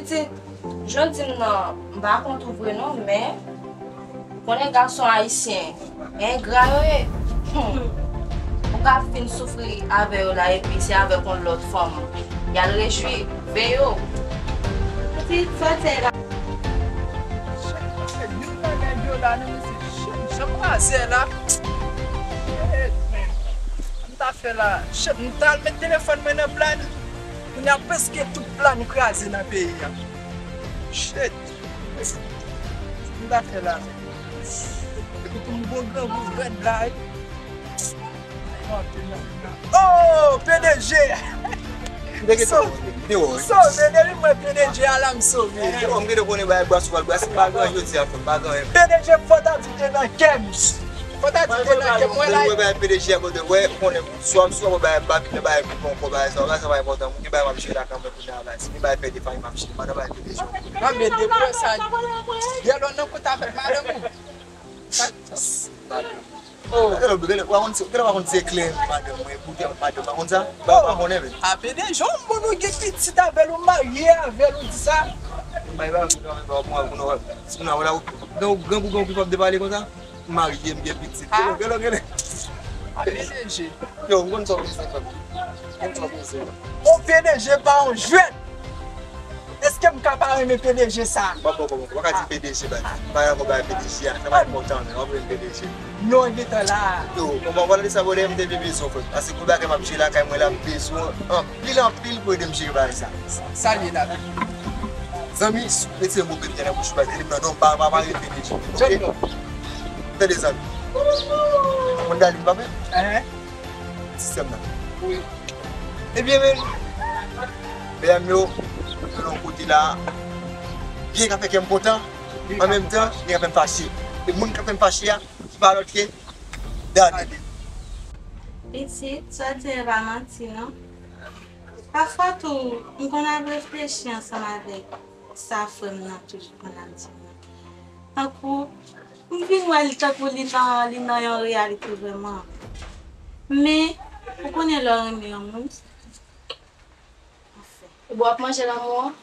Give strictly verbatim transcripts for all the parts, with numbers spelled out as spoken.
Ti, jan w di m nan, m pa kont ou vre non, men ou konnen gason ayisyen, engra yo ye. Hmm. Ou ka fin soufri avè yo la, epi se avèk yon lòt fanm y al rejwi. Veye w. Ti, sòti la. Youn nan nèg yo la, non, mesye, jan m kraze la. Shit, man. M ta fè la. Shit, m ta al met telefòn mwen nan plan. Kounye a prèske tout plan kraze nan peyi a. Shit. M ta fè la. Epi tou m gon grangou rèd la wi. Oh, P D G! M te gentan wè, m te wè. Sove, depi mwen P D G a la, m sove. M te wè, m gentan konnen bagay bwasou pral bwase, m pa gen anyen jodi a, frè m, m pa gen anyen. P D G fòt a di te nan kè m. Fòt a di te nan kè m, mwen la. Mwen bagay P D G a kote, wè, ou konnen, swa m swa mwen bagay m pa vin nan bagay pou pran kò bagay sa, bagay sa pa enpòtan, m gen bagay m ap jere la kanmenm kounye a la, si gen bagay fè de fanmi m ap jere, m pa nan bagay P D G. Mwen mete pou sa, yè lò nan kout avèk madanm ou. Oh. Gade, gade, w a konn se, gade, w a konn se kle madanm mwen, boutèy madanm, w a konn sa? Ba, w pa konnen, men. A P D G, yon moun ou gen pitit avè l, ou marye avè l, ou di sa? Bay, bay, bay, bay, bay, bay, bay, si nou wè la, ou, gen, ou grangou, grangou, p ap depale konsa? M marye, m gen pitit. Ah. Gade, gade, gade. A P D G. Yo, m konn sa w bezwen, fanmi. M konn sa w bezwen. Yon P D G pa yon jwèt. Èske m ka pa renmen P D G sa? Bon, bon, bon, bon. Ou pa ka di P D G, baz. M pa dakò bay P D G a. Sa pa enpòtan, men. W ap renmen P D G. Non, li gentan la. Yo, bon, bon, pale de sa, brother, m te vin bezwen w, frè. Paske kou bagay m ap jere lakay mwen la, m bezwen anpil, anpil pou ede m jere bagay sa. Sa l ye la? Zanmi, retire mo P D G nan bouch ou, baz. Ede m nan non, pa, pa, pa renmen P D G. Ok? Tande, zanmi. Ou konn Darline, pa vre? Ehe. Sistèm nan. Wi. Ebyen, men, medam yo, yo nan yon kote la, gen k ap fè kè m kontan, an menm tan, gen k ap fè m fache. E moun k ap fè m fache a, se pa lòt ke Darline. Pitit, sa w di a pa manti, non. Pafwa tou, m konn ap reflechi ansanm avèk sa frè m nan toujou konn ap di m nan. Tankou, m vin wè li tankou li nan, li nan yon reyalite vrèman. Men, ou konnen lè w renmen yon moun, anfen. Ou bon ap manje lanmou an?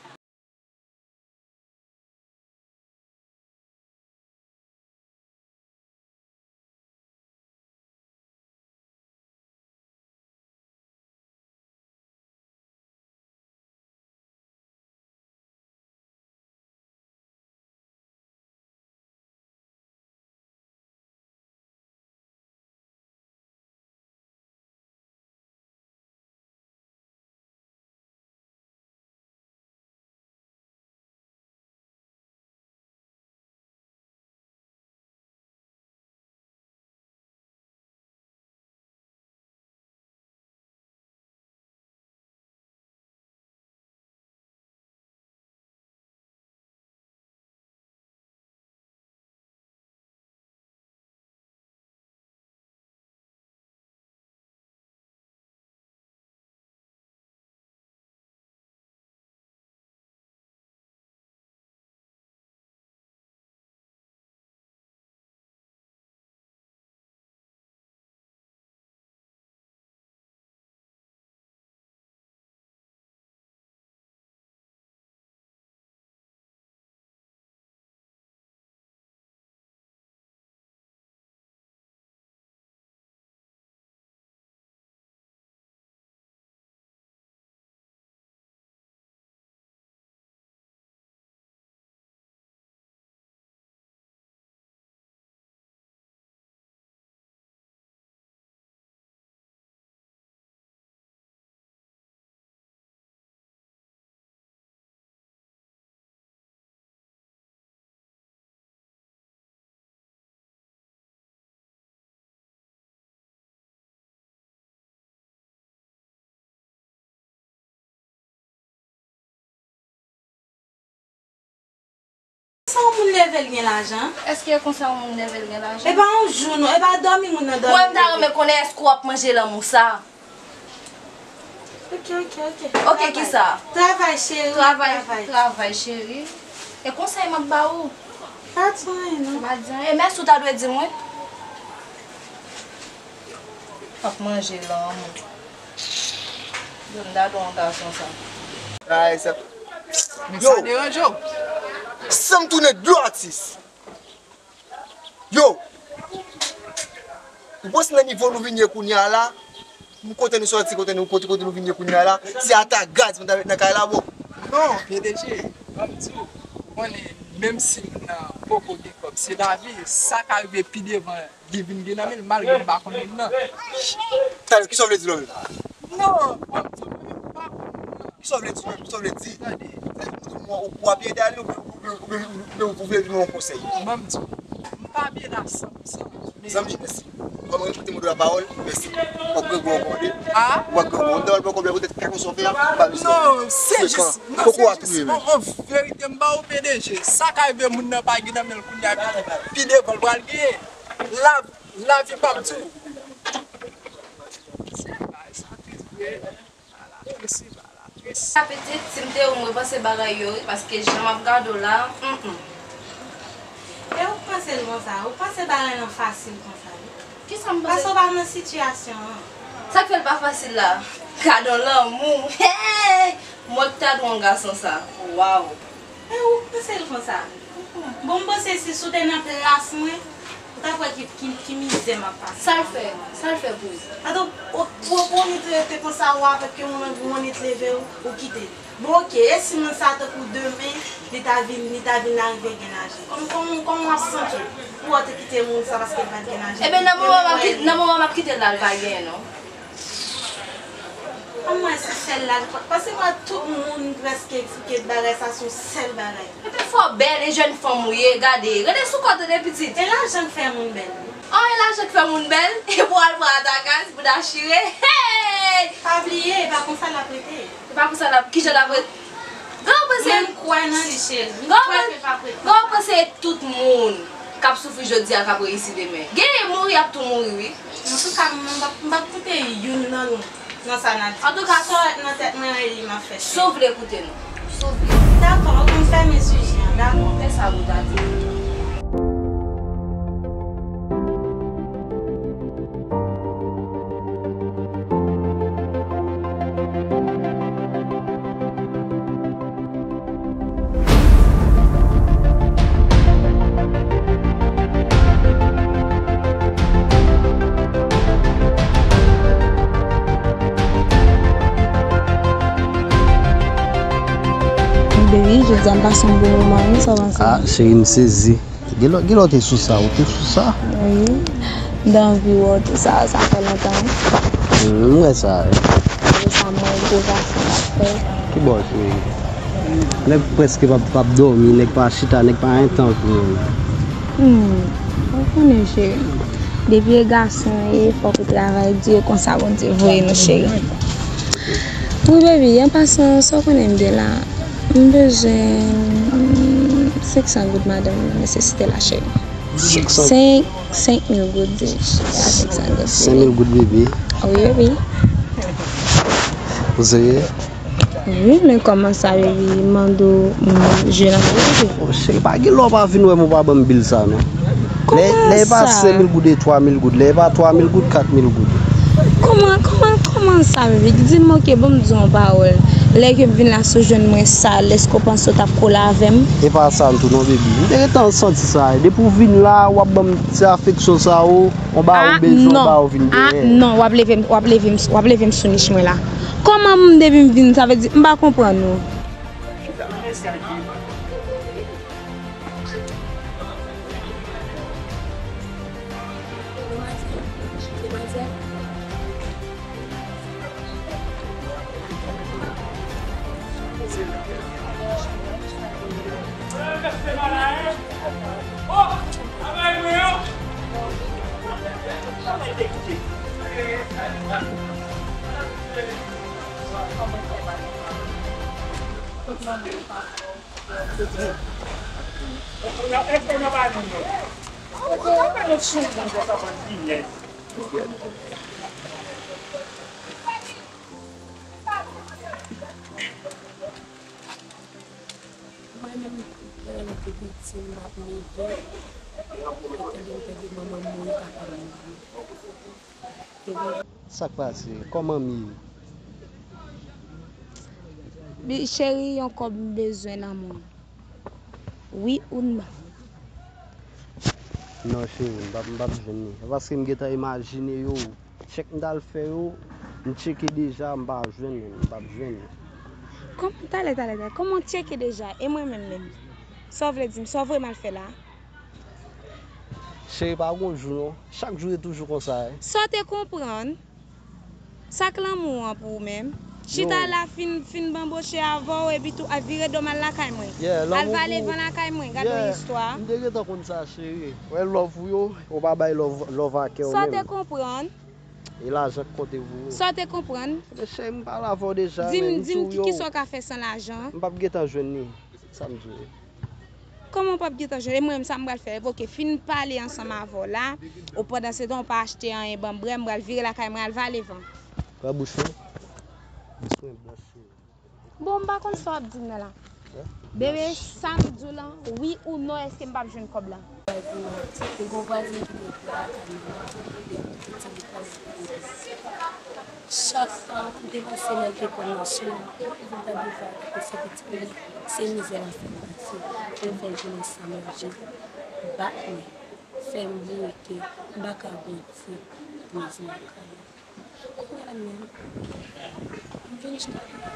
Konsa yon moun leve l gen lajan? Èske konsa yon moun leve l gen lajan? E pa yon jou non, e pa dòmi moun nan dòmi. Mwen m ta renmen konnen èske w ap manje lanmou sa? Ok, ok, ok. Ok, kisa? Travay, cheri, travay, travay. Travay, cheri. E konsèy m ap ba ou? Pa di anyen non. Pa di anyen. E mèsi ou ta dwe di mwen. Ap manje lanmou. Yo, m ta dwe yon gason sa. Ay, sa. Men sa deranje w. San m tounen dlo atis. Yo! Ou panse nan nivo nou vin ye kounye a la? M kote nou sòti, kote nou, kote, kote nou vin ye kounye a la? Se ata gaz mwen ta met nan kay la, bro. Non, P D G, ban m di w, ou konnen, menm si moun nan poko gen kòb, se lavi, sa ka rive pi devan. Li vin gen nan men l, malgre m pa konn moun nan. Talè, kisa w vle di nan men sa? Non, ban m di w, mwen menm m pa konn moun nan. Kisa w vle di menm? Kisa w vle di? Tande. Ou, ou ap ede ale oubyen, oubyen, oubyen, oubyen ou vle di mwen yon konsèy? Ban m di w, m pa byen la san pou san, men zanmi, mèsi. Kòm repote mo de la pawòl, mèsi. W ap regret ankò, tande. A? W ap regret ankò. M ta pral pran kòb la poutèt kèk konsèy w fè a, m pa bezwen. Non, se jis, non, se jis an, an verite, m ba w P D G. Sa ka rive moun nan pa gen nan men l kounye a, pi devan l pral genyen. La, lavi p ap di w. Se bagay sa tris vre. Ala tris, ala tris. Sa pitit, si m te ou, m repanse bagay yo, wi, paske jan m ap gade w la, mm, mm. E ou k panse l konsa? Ou panse bagay lan fasil konsa, wi? Kisa m panse? Paske w pa nan sitiyasyon an. Sa k fè l pa fasil la? Gadon lanmou. Hey! Mwen k ta dwe yon gason sa. Waw! E ou k panse l konsa? Bon, m panse si, si w te nan plas mwen, ou t ap wè ki, ki, ki mizè m ap pase. Sa l fè? Sa l fè pou ou? Atò, ou, ou, ou nit rete konsa, ou avèk yon moun, ou nit leve, ou, ou kite l. Bon, oke, e si moun sa, tankou demen, li ta vin, li ta vin arive gen lajan? Kòm, kòm, kòman w ap santi w pou w te kite moun sa paske l pa t gen lajan? Ebyen, nan moman m ap kit-, nan moman m ap kite l la, l pa genyen, non. An mwen se sèl la, paske m wè tout moun prèske eksplike bagay sa se yon sèl bagay. Ebyen fò w bèl e jèn fanm ou ye, gade, rete sou kò w tande pitit. E lajan k fè moun bèl. An, e lajan k fè moun bèl, e pou w al pran ata gaz, pou w ta chire, hey! Pa bliye, e pa konsa l ap rete. E pa konsa l ap, kijan l ap rete? Gade w panse, menm kwè nan li, cheri. M kwè ke l p ap rete. Gade w panse tout moun k ap soufri jodi a k ap reyisi demen. Genyen mouri, y ap tou mouri, wi. Antouka, m p ap, m p ap koute youn nan nou nan sa n ap di. Antouka, sa w wè nan tèt mwen, e li m ap fè, cheri. Si w vle koute nou. Si w vle. Dakò, ok, m fèmen sijè an, dakò. Fè sa pou w ta di. Baby, jodi a m pase yon bon moman, wi, sa w panse? Ah, cheri, m sezi. Gen lè, gen lè w te sou sa, ou te sou sa? Wi. M te anvi wè w tou sa, sa fè lontan, wi. Hmm, m wè sa, wi. Apre sa, m wè gwo gason k ap fè. Ki bò, cheri? Nèg prèske p ap, p ap dòmi, nèg pa chita, nèg pa anyen tankou moun. Hmm, ou konnen, cheri. Depi e gason ye, fòk ou travay di, e konsa Bondye voye nou, cheri. Wi, baby, an pasan, sa w konnen m gen la? M bezwen, mm, senk san goud madanm nan nesesite la, cheri. Senk san? Senk, senk mil goud deja, senk san goud. Senk mil goud, bebe? Wi, wi. Ou serye? Wi, men kòman sa, baby, mande w, mm, jwe nan bebe? Bon, cheri, pa gen lè w pa vin wè m, ou pa ban m bil sa, non. Lè, lè e pa senk mil goud e twa mil goud, lè e pa twa mil goud, kat mil goud. Kòman, kòman, kòman sa, baby? Di m, ok, bon, m di w yon pawòl. Lè ke m vin la, si w jwenn mwen sal, èske w panse w t ap kole avè m? E pa sal tou non, baby. M te gentan santi sa. Depi w vin la, w ap ban m ti afeksyon sa yo, yon ba ou bezwen, yon ba ou vin dèyè. Ah, non, w ap leve m, w ap leve m, w ap leve m sou nich mwen la. Kòman m, depi m vin, sa vle di, m pa konprann ou. Mwen menm, lè m te piti, m ap leve, epi lè m pèdi manman m mouri, papa m mouri. Sa k pase? Kòman m ye? Bi-, cheri, yon kòb m bezwen nan men w. Wi ou non? Non, cheri, m p ap, m p ap jwenn li. Se paske m gentan imajine yo. Tchèk m t al fè yo, m tcheke deja, m pa jwenn li, m p ap jwenn li. Kòman, talè, talè, talè. Kòman w tcheke deja? E mwen menm menm? Sa w vle di m? Sa w voye m al fè la? Cheri, pa gon jou non. Chak jou e toujou konsa, eh. Sa w te konprann? Sa k lanmou an pou ou menm? Chita la, fin, fin banboche avè w, epi tou, al vire do m al lakay mwen. Al vale van lakay mwen, gad yon istwa. M te gentan konn sa, cheri. Wè love ou yo, ou pa bay love, love a kè w menm. Sa w te konprann? E lajan k konte pou ou. Sa w te konprann? Ebyen, cheri, m pale avè w deja, men m di w yo. Di m, di m, kisa w ka fè san lajan? M p ap gentan jwenn li. Sa m di w. Kòman w p ap gentan jwenn? E mwen menm, sa m pral fè? Revoke, fin pale ansanm avè w la. Ou pandan se tan, ou pa achte anyen ban m bwè, m pral vire lakay mwen al vale van. Pran bouch ou. Bouch mwen blanch, cheri. Bon, m pa konn sa w ap di m nan la. Bebe, sa m di w lan, wi ou non, èske m p ap jwenn kòb la? Vwazin an, te gen yon vwazin ki te lakay mwen, li te di li pral. Chak fwa m te panse nèg te pran nan sou mwen, m tande vag, se pitit mwen, se mizè l ap fè m pase, pou l fè jounen san manje, bat mwen, fè m bourike, m pa ka grandi, mizè lakay mwen. Kounye a menm, m vin chita la.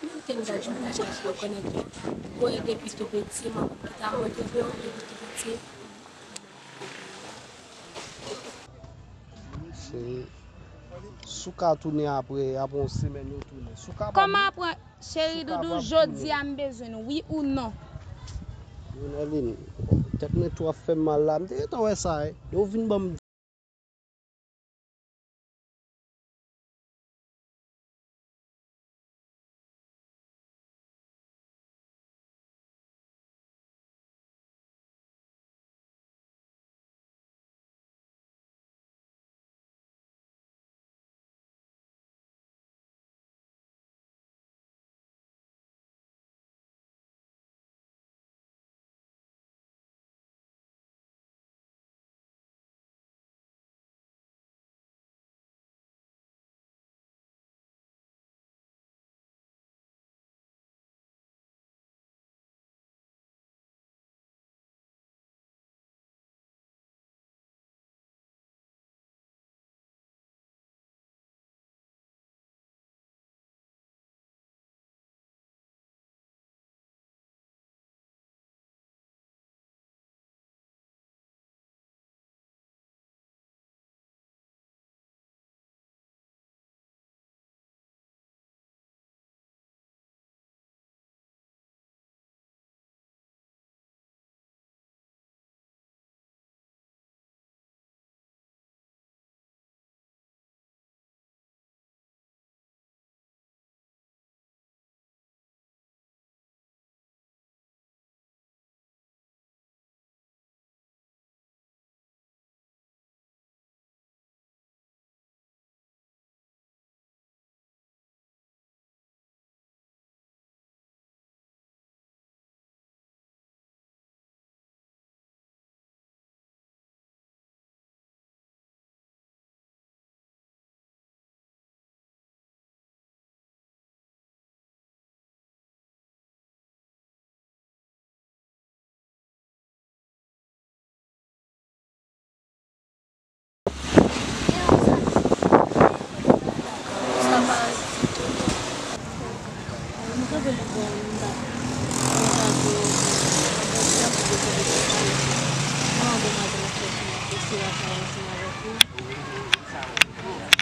Menm te m ta di m ta chèche yo konnen tou. Mwen depi tou piti, manman m ki ta monte pou yo depi tou piti. Se, si w ka tounen apre, apre yon semèn yo tounen. Si w kapab, wi. Kòman apre, cheri doudou, jodi a m bezwen nou, wi ou non? Wi, Nerline, tèt mwen tou ap fè m mal la. M te gentan wè sa, wi. Yo vin ban m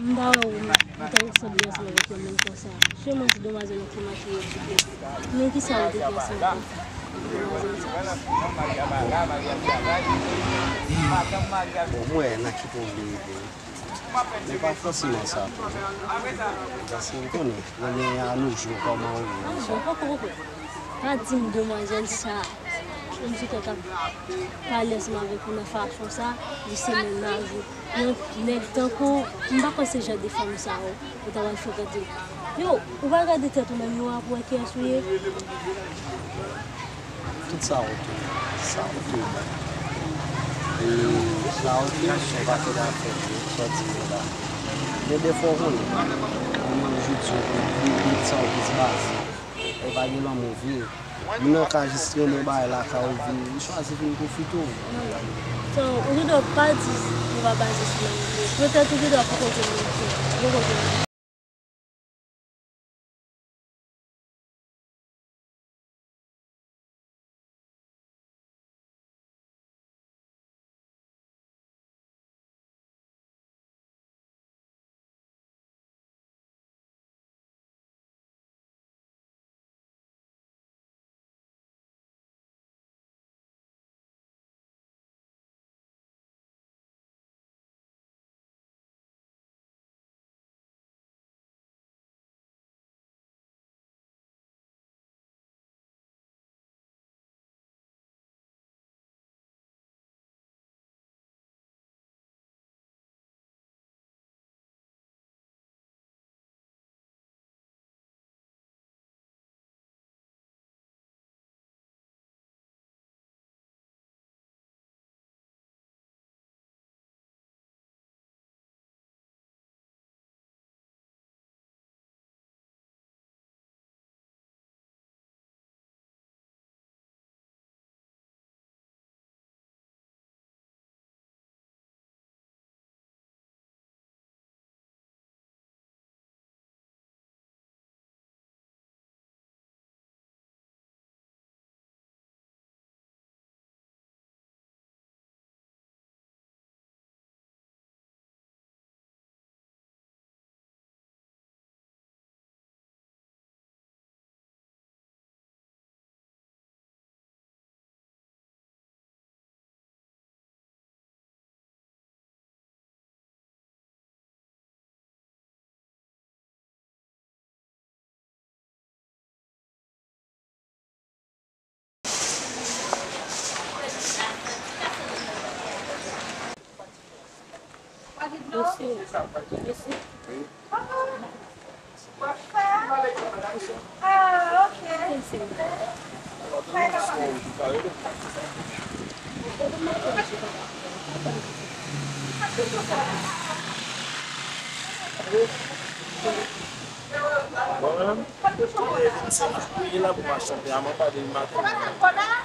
M pa wè ou, ou ta sanble ansanm avèk yon moun konsa. Sèlman ti demwazèl nan ti mache yo kite. Men kisa ou te fè ansanm avèk demwazèl sa? Bon, mwen wè nan ki pwoblèm li te ye. Men pa fòseman sa tou. Paske m konnen, renmen a nou jou, kòman ou ye. Bon, poko, poko. Pa di m demwazèl sa. Yon ti tèt ap pale ansanm avèk ou nan fason sa, li se mennaj ou. Yon nèg tankou, m pa kwè se jan de fanm sa yo, ou ta pral frekante. Yo, ou pa gade tèt ou menm, yo ap wè kiyès ou ye. Tout sa oke. Sa oke. E sa oke, se yon pakèt afè, sa w di yo la. Men defwa w konnen, moun yo jodi yo, tout sa yo plis baz. E pa gen lanmou vre. Moun nan ka jis renmen bagay lakay ou, vin, li chwazi vin pwofite w. So, ou gendwa pa di li pa baze sou lanmou vre. Petèt ou gendwa poko jwenn moun vre. Ou poko jwenn moun. Mwen menm, e la pou m ap chante a, mwen pa de maten.